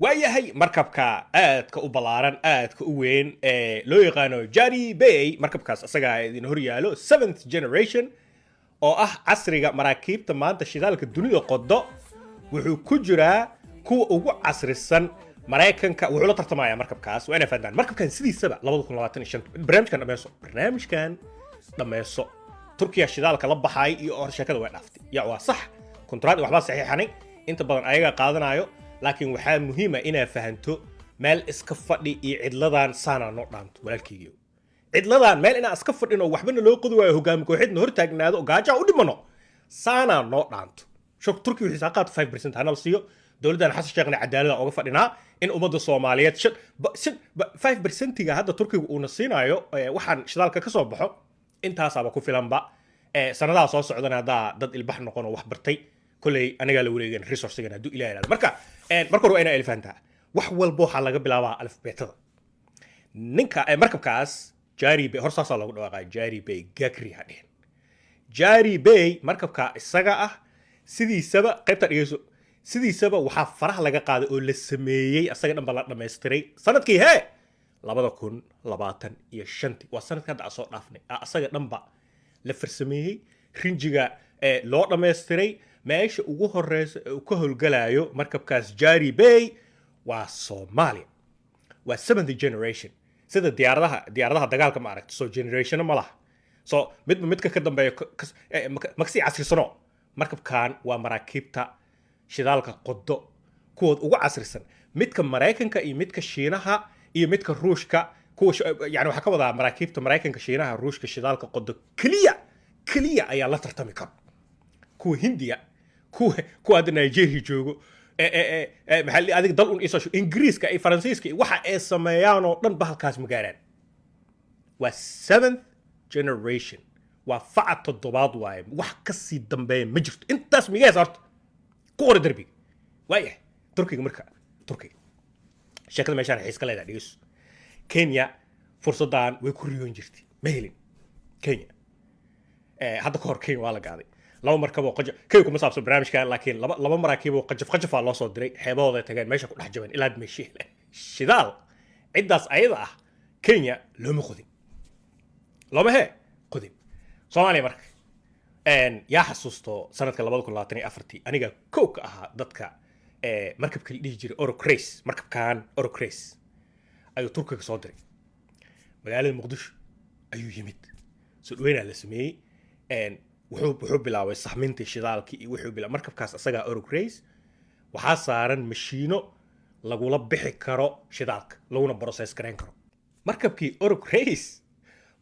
Waayahay, markabka aadka u ballaaran, aadka u weyn ee loo yaqaano Jari Bay, markabkaas asagaa idin hor yaalo, seventh generation oo ah casriga maraakiibta maanta shidaalka dunida qodo, wuxuu ku jiraa kuwa ugu casrisan. Maraykanka wuxuu la tartamayaa markabkaas. Waa inay fahantaan markabkan sidiisaba 2025. Barnaamijkan dhameyso, barnaamijkan dhameyso. Turkiya shidaalka la baxay iyo hor sheekada way dhaaftay. Ya, waa sax, kontraad waxbaa saxiixanay, inta badan ayagaa qaadanayo, laakiin waxaa muhiima inaa fahanto meel iska fadhi iyo cidladan saanaa noo dhaanto, walaalkeygiio. Cidladan meel inaan iska fadhin oo waxbana loo qodi waayo, hogaami kooxeedna hor taagnaado oo gaajaa u dhimano, saanaa noo dhaanto. Shok Turkiya wixii qaato 5% hana la siiyo. Dowladdan Xasan Sheekhna cadaalada oga fadhinaa in ummadda Soomaaliyeed shan 5%-iga hadda Turkiga uuna siinayo, waxaan shidaalka ka soo baxo intaasaaba ku filanba. Sanadaha soo socdana haddaa dad ilbax noqon oo wax bartay, kolley anigaa la wareegan resource-igan hadduu Ilaah ihahdo. Marka marka hore waa inaa ilfahantaa, wax walba waxaa laga bilaabaa alifbeetada. Ninka markabkaas Jari Bay, hor saasaa loogu dhawaaqaa, Jari Bay Gakri ha dhihin, Jari Bay. Markabka isaga ah sidiisaba, qaybta dhegeyso, sidiisaba waxaa faraha laga qaaday oo la sameeyey, asaga dhan ba la dhammaystiray sanadkii hee 2025-tii. Waa sanadka hadda aan soo dhaafnay. Asaga dhanba la farsameeyey, rinjiga loo dhammaystiray. Meesha ugu horeysa ee uu ka howlgalayo markabkaas Jari Bay waa Soomaaliya. Waa seventh generation. Sida diyaaradaha dagaalka, ma aragto, so generation-o ma laha, so midba midka ka dambeeya makasii casrisano. Markabkan waa maraakiibta shidaalka qodo kuwood ugu casrisan, midka Maraykanka iyo midka Shiinaha iyo midka Ruushka. Kuwa yani waxaa ka wadaa maraakiibta Maraykanka, Shiinaha, Ruushka shidaalka qodo keliya keliya ayaa la tartami karo. Kuwa Hindiya, kuwa hadda Nigeria joogo, maxaa la adiga dal un isoo Ingiriiska iyo Faransiiska iyo waxa ay sameeyaan oo dhan bahalkaas ma gaaraan. Waa seventh generation, waa faca toddobaad waaye, wax kasii dambeeya ma jirto. Intaas migees horta ku qora derbiga. Waayahay, Turkiga marka, Turkiga sheekada meeshaan xiis ka leedahay, dhegeyso. Kenya fursaddan way ku riyoon jirtay, ma helin Kenya. Hadda ka hor Kenya waa la gaaday laba markab oo qajaf. Kenya kuma saabsan barnaamijkan, laakiin laba maraakiib oo qajaf qajafaa loo soo diray, xeebahooda ay tageen, meesha ku dhex jabeen, ilaa meesha heleen shidaal. Ciddaas ayada ah Kenya looma qodin, looma hee qodin. Soomaaliya marka, yaa xasuusto sanadka 2024-tii aniga kow ka ahaa dadka markabka la dhihi jiray Oruc Reis? Markabkan Oruc Reis ayuu Turkiga soo diray, magaalada Muqdisho ayuu yimid, soo dhaweynaa la sameeyey. Wuxuu bilaabay sahmintii shidaalkii iyo wuxuu bilaabay markabkaas asagaa Oruc Reis waxaa saaran mashiino lagula bixi karo shidaalka, laguna process garayn karo. Markabkii Oruc Reis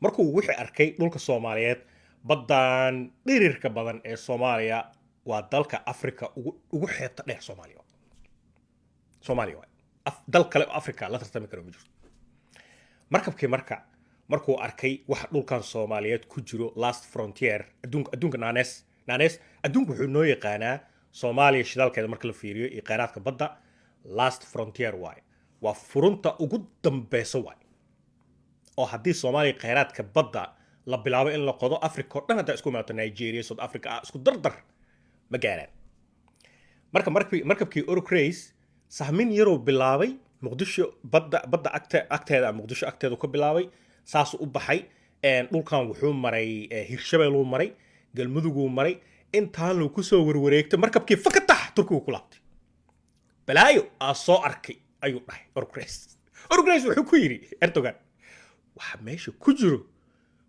markuu wixii arkay dhulka Soomaaliyeed, baddan dhirirka badan ee Soomaaliya, waa dalka Africa ugu xeebta dheer Soomaaliya. Soomaaliya waay. Dal kale oo Africa la tartami karo ma jirto. Markabkii marka markuu arkay waxa dhulkan Soomaaliyeed ku jiro, last frontier adduunka, naanees adduunka wuxuu noo yaqaanaa Soomaaliya shidaalkeeda marka la fiiriyo iyo kheyraadka badda, last frontier waaye, waa furunta ugu dambeysa waaye, oo haddii Soomaaliya kheyraadka badda la bilaabo in la qodo, Africa oo dhan haddaa isku imaato, Nigeria, South Africa ah, isku dardar ma gaaraan. Marka markabkii Oruc Reis sahmin yaroo bilaabay Muqdisho, badda agteeda, Muqdisho agteedu ka bilaabay, saasuu u baxay. Dhulkan wuxuu maray, Hirshabeeluu maray, Galmuduguu maray, intaan luu kusoo warwareegtay markabkii, fakatax, Turkigu ku laabtay. "Balaayo aa soo arkay," ayuu dhahay Oruc Reis. Oruc Reis wuxuu ku yidhi Erdogan, "Waxa meesha ku jiro,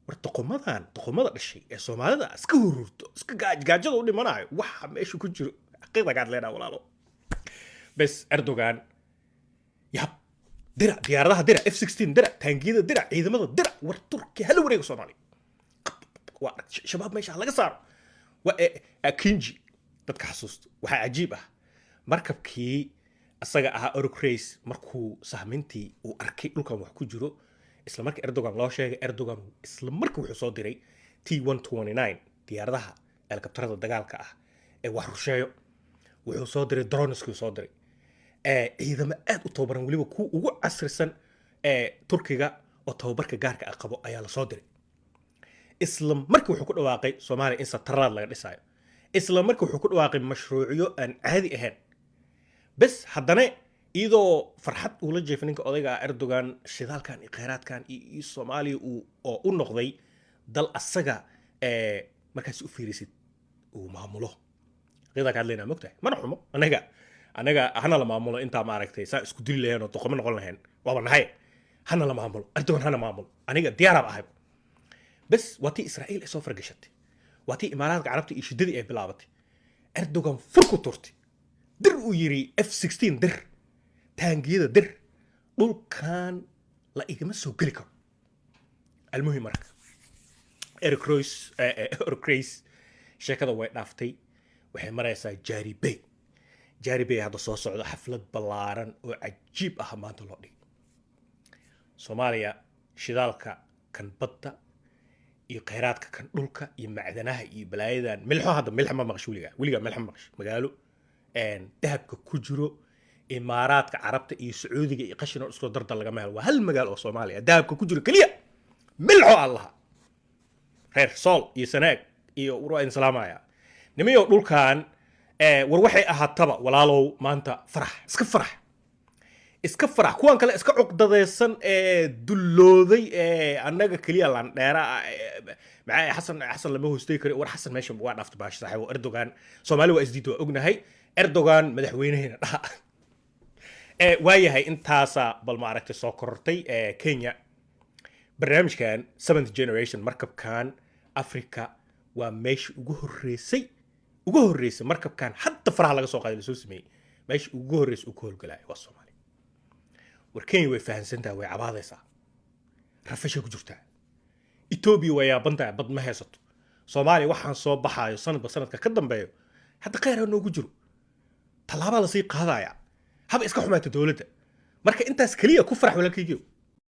war doqomadan, doqomada dhashay ee Soomaalida iska hururto, iska gaajada u dhimanayo, waxa meesha ku jiro xaqiiqda gaad leenaha, walaalo." Bes, Erdogan yab, dira diyaaradaha, dira F-16, dira taangiyada, dira ciidamada, dira war Turki hala wareego Soomaaliya, waa Shabaab meesha ha laga saaro. Waa Akinji dadka xasuusto. Waxaa cajiib ah, markabkii asaga ahaa Oruc Reis markuu sahmintii uu arkay dhulkan wax ku jiro, isla markii Erdogan loo sheegay, Erdogan isla markii wuxuu soo diray T-129, diyaaradaha helikabtarada dagaalka ah ee wax rusheeyo, wuxuu soo diray drones-kii, soo diray ciidamo aad u tababaran, weliba kuwa ugu casrisan ee Turkiga oo tababarka gaarka ah qabo ayaa lasoo diray. Isla markii wuxuu ku dhawaaqay Soomaaliya in sataraad laga dhisayo. Isla markii wuxuu ku dhawaaqay mashruucyo aan caadi ahayn. Bes, haddana Iyadoo farxad uu la jeefay ninka odayga ah Erdogan shidaalkan iyo kheyraadkan iyo Soomaaliya uu oo u noqday dal asaga markaas u fiirisid uu maamulo. Xaqiiqda ka hadlaynaa, mogtahay, mana xumo. Anaga hana la maamulo. Intaa maaragtay saa isku dili laheen oo doqomo noqon laheen, waaba nahay. Hana la maamulo, Erdogan hana maamulo, aniga diyaarab ahay. Bes waa tii Israa'iil ay soo fargashatay, waa tii Imaaraadka Carabta iyo shiddadii ay bilaabatay. Erdogan fur ku turtay, dir uu yiri F-16 dir, taangiyada dir, dhulkan la igama soo geli karo. Almuhim, marka Eric Royce, Eric Royce, sheekada way dhaaftay, waxay maraysaa Jari Bay. Jari Bay hadda soo socdo xaflad ballaaran oo cajiib ah maanta loo dhigay. Soomaaliya shidaalka kan badda iyo kheyraadka kan dhulka iyo macdanaha iyo balaayadan milxo, hadda milxo ma maqasho weligaa, weligaa milxo ma maqasho. Magaalo dahabka ku jiro Imaaraadka Carabta iyo Sacuudiga iyo qashin oo isku dardar lagama helo. Waa hal magaalo oo Soomaaliya dahabka ku jiro keliya milxo allaha. Reer Sool iyo Sanaag iyo war waa idin salaamaya, nimayow. Dhulkan war waxay ahaataba, walaalow, maanta farax, iska farax, iska farax. Kuwan kale iska cuqdadeysan ee dullooday ee annaga keliya landheera ah, maxaa Xasan, Xasan lama hoostegi karo. War Xasan meesha waa dhaaftay baashi, saaxiibo. Erdogan Soomaali waa isdiid, waa ognahay. Erdogan madaxweynaheena dhaha. Waayahay, intaasa bal maaragtay soo korortay. Kenya barnaamijkan seventh generation markabkan Africa waa meesha ugu horreysay, ugu horreysay markabkan hadda faraha laga soo qaaday lasoo sameeyey, meesha ugu horreysay uu ka howlgalayo waa Soomaaliya. War Kenya way fahansantahay, way cabaadaysaa, rafashay ku jirtaa. Etoobiya way yaaban tahay, bad ma haysato. Soomaaliya waxaan soo baxaayo sanadba sanadka ka dambeeyo hadda kheyr ha noogu jiro, tallaabaa lasii qaadaya, haba iska xumaata dowladda. Marka intaas keliya ku farax, walaalkaygiyo.